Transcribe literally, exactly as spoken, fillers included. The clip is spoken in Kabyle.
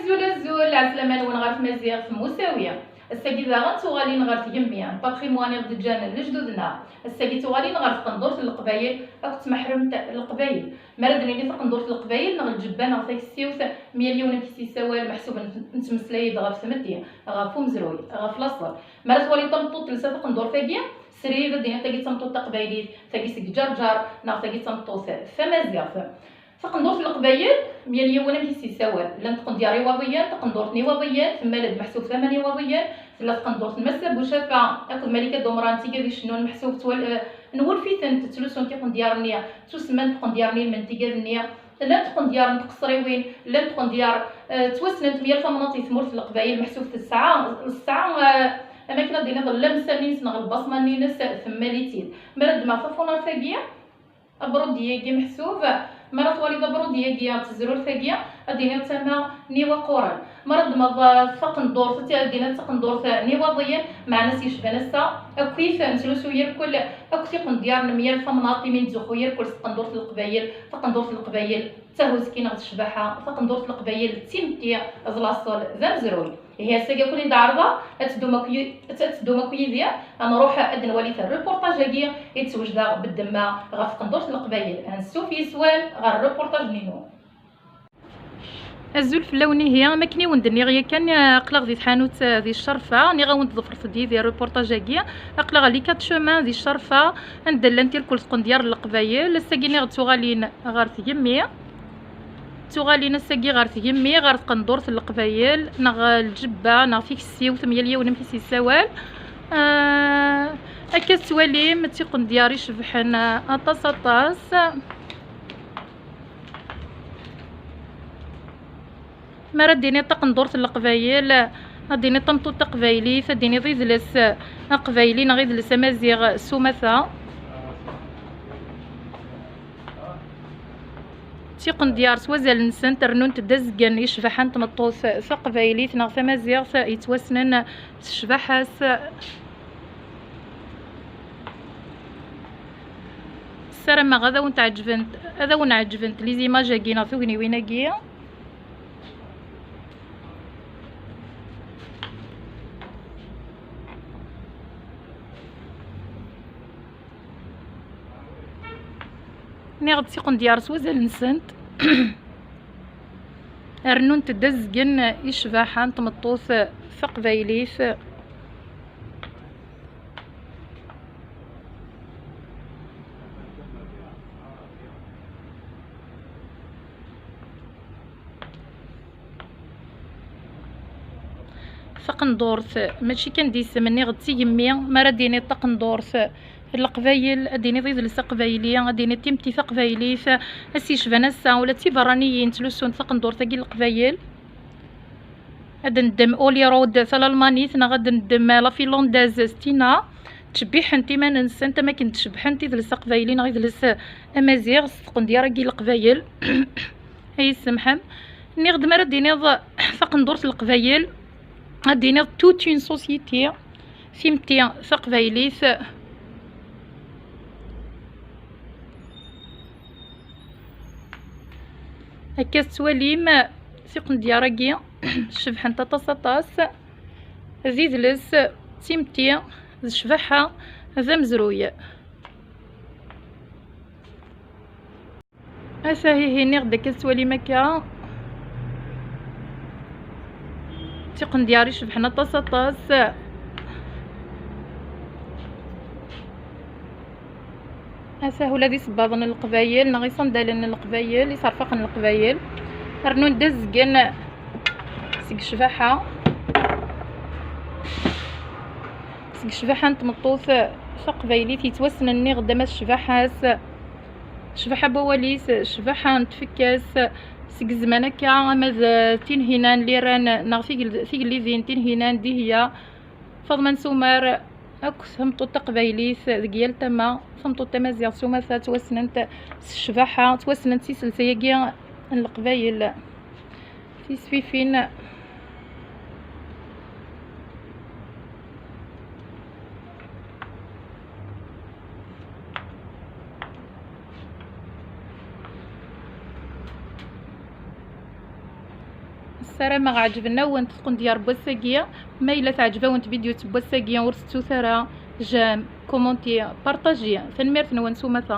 Azul, azul, ɛeslama-nwen ɣer tmaziɣt Musawi. Ass-agi daɣen tuɣalin ɣer tgemmi n patrimoine i ɣ-d-ǧǧan lejdud-nneɣ. Ass-agi tuɣalin ɣer tqendurt n Leqbayel akked tmeḥremt n Leqbayel. Mi ara d-nini taqendurt n Leqbayel neɣ lǧebba neɣ takessiwt, myal yiwen amek i s-yessawal, meḥsub n-, nettmeslay-d ɣef tmetti, ɣef umezruy, ɣef laṣel. Mi ara twaliḍ tameṭṭut telsa taqendurt-agi, srid ad d-tiniḍ tagi d tameṭṭut taqbaylit, tagi seg Ǧerǧer, neɣ tagi d tameṭṭut tamaziɣt. Taqendurt n Leqbayel, myal yiwen amek i s-yessawal. Llant tqendyar Iwaḍiyen, taqendurt n Iwaḍiyen, temmal-d meḥsub tama n Iwaḍiyen, tella tqendurt n Massa Bucafa akked Malika Dumran, tigad icennun meḥsub twal-, eh, nwulef-itent, ttlusunt iqendyar-nni, ttusemman tqendyar-nni, lment tigad-nni. Llant tqendyar n tqeṣriwin, llant tqendyar, eh, ttwassnent myal tamnaḍt i tmurt n Leqbayel, meḥsub tesɛa, tesɛa, eh, am akken ad d-tiniḍ, llamsa-nni-ines neɣ lbaṣma-nni-ines temmal-itt-id. Mi ara ddmeɣ tafunart-agi, abrudi-agi meḥsub, mi ara twaliḍ abrudi-agi, tezrurt-agi, ad d-tiniḍ tama n Iwaqquren. Mi ara ddmeḍ, eh, taqendurt, ad d-tiniḍ taqendurt n Iwaḍiyen, meɛna s yecban ass-a, akkit nettlusu irkel akk tiqendyar n myal tamnaḍt, imi nettzuxxu irkel s taqendurt n Leqbayel. Taqendurt n Leqbayel d tahuski neɣ d ccbaḥa, taqendurt n Leqbayel d timetti, d laṣel, d amezruy. Ihi ass-agi akk i d-ɛerḍeɣ, ad teddum akk yi-, ad teddum akk yid-i, ad nruḥ ad nwali reportage-agi i d-swejdeɣ beddemma ɣef tqendurt n Leqbayel. Ansuf yes-wen ɣer reportage-nni-inu. Azul fell-awen, ihi, am akken i wen-d-nniɣ yakan, aql-aɣ di tḥanut, eh, di Ccerfa, nniɣ-awen-d ḍefret-d yid-i reportage-agi, aql-aɣ à les quatre chemins di Ccerfa, anda llant irkul tqendyar n Leqbayel. Ass-agi nniɣ d tuɣalin ɣer tgemmi. Tuɣalin ass-agi ɣer tgemmi, ɣer tqendurt n Leqbayel, neɣ lǧebba, neɣ tikessiwt, myal yiwen amek i s-yessawal. Ah, akka tettwalim, d tiqendyar icebḥen aṭas, aṭas. Mi ara d-tiniḍ taqendurt n Leqbayel, ad d-tiniḍ tameṭṭut taqbaylit, ad d-tiniḍ idles aqbayli neɣ idles amaziɣ s umata. Tiqendyar s wazal-nsent rennunt-d azgen i ccbaḥa n tmeṭṭut taqbaylit neɣ tamaziɣt yettwassnen s ccbaḥa-s. Ssarameɣ ad awen-ɛeǧbent, ad awen-ɛeǧbent les images-agi neɣ tugniwin-agi. Nniɣ-d tiqendyar s wazal-nsent. Rennunt-d azgen i ccbaḥa n tmeṭṭut taqbaylit. Taqendurt, mačči kan d isem, nniɣ d tigemmi. Mi ara d-tiniḍ taqendurt n Leqbayel, ad d-tiniḍ idles aqbayli, ad d-tiniḍ timetti taqbaylit, ass yecban ass-a, ula d tiberraniyin ttlusunt taqendurt-agi n Leqbayel. Ad neddem Holyrood talalmanit, neɣ ad neddem la finlandaise Stina. Ttcebbiḥent iman-nsent am akken ttcebḥent idles aqbayli neɣ idles amaziɣ s tqendyar-agi n Leqbayel. Ay semḥem. Nniɣ-d mi ara d-tiniḍ taqendurt n Leqbayel, ad d-tiniḍ toute une société, timetti taqbaylit. Akka tettwalim tiqendyar-agi cebḥent aṭas, aṭas. D idles, d timetti, d ccbaḥa, d amezruy. Ata ihi, nniɣ-d akka tettwalim akka. Tiqendyar icebḥen aṭas, aṭas. Ata ula d isebbaḍen n Leqbayel neɣ isandalen n Leqbayel, iserfaqen n Leqbayel, rnun-d azgen seg ccbaḥa, seg ccbaḥa n tmeṭṭut taqbaylit yettwassnen, nniɣ-d ama s ccbaḥa-s, ccbaḥa n wawal-is, ccbaḥa n tfekka-s, seg zzman akka, ama d Tinhinan, Liran, neɣ tigel-, tigellidin Tinhinan, Dihya, Faḍma n Sumer, akk tameṭṭut taqbaylit deg yal tama, tameṭṭut tamaziɣt s umata, ttwassnent s ccbaḥa, ttwassnent s iselsa-agi n Leqbayel. Tisfifin. Ssarameɣ ɛeǧben-awent tqendyar n wass-agi. Ma yella teɛǧeb-awent tvidyut n wass-agi, ur tettut ara j'aime, commenter, partager. Tanemmirt-nwen s umata.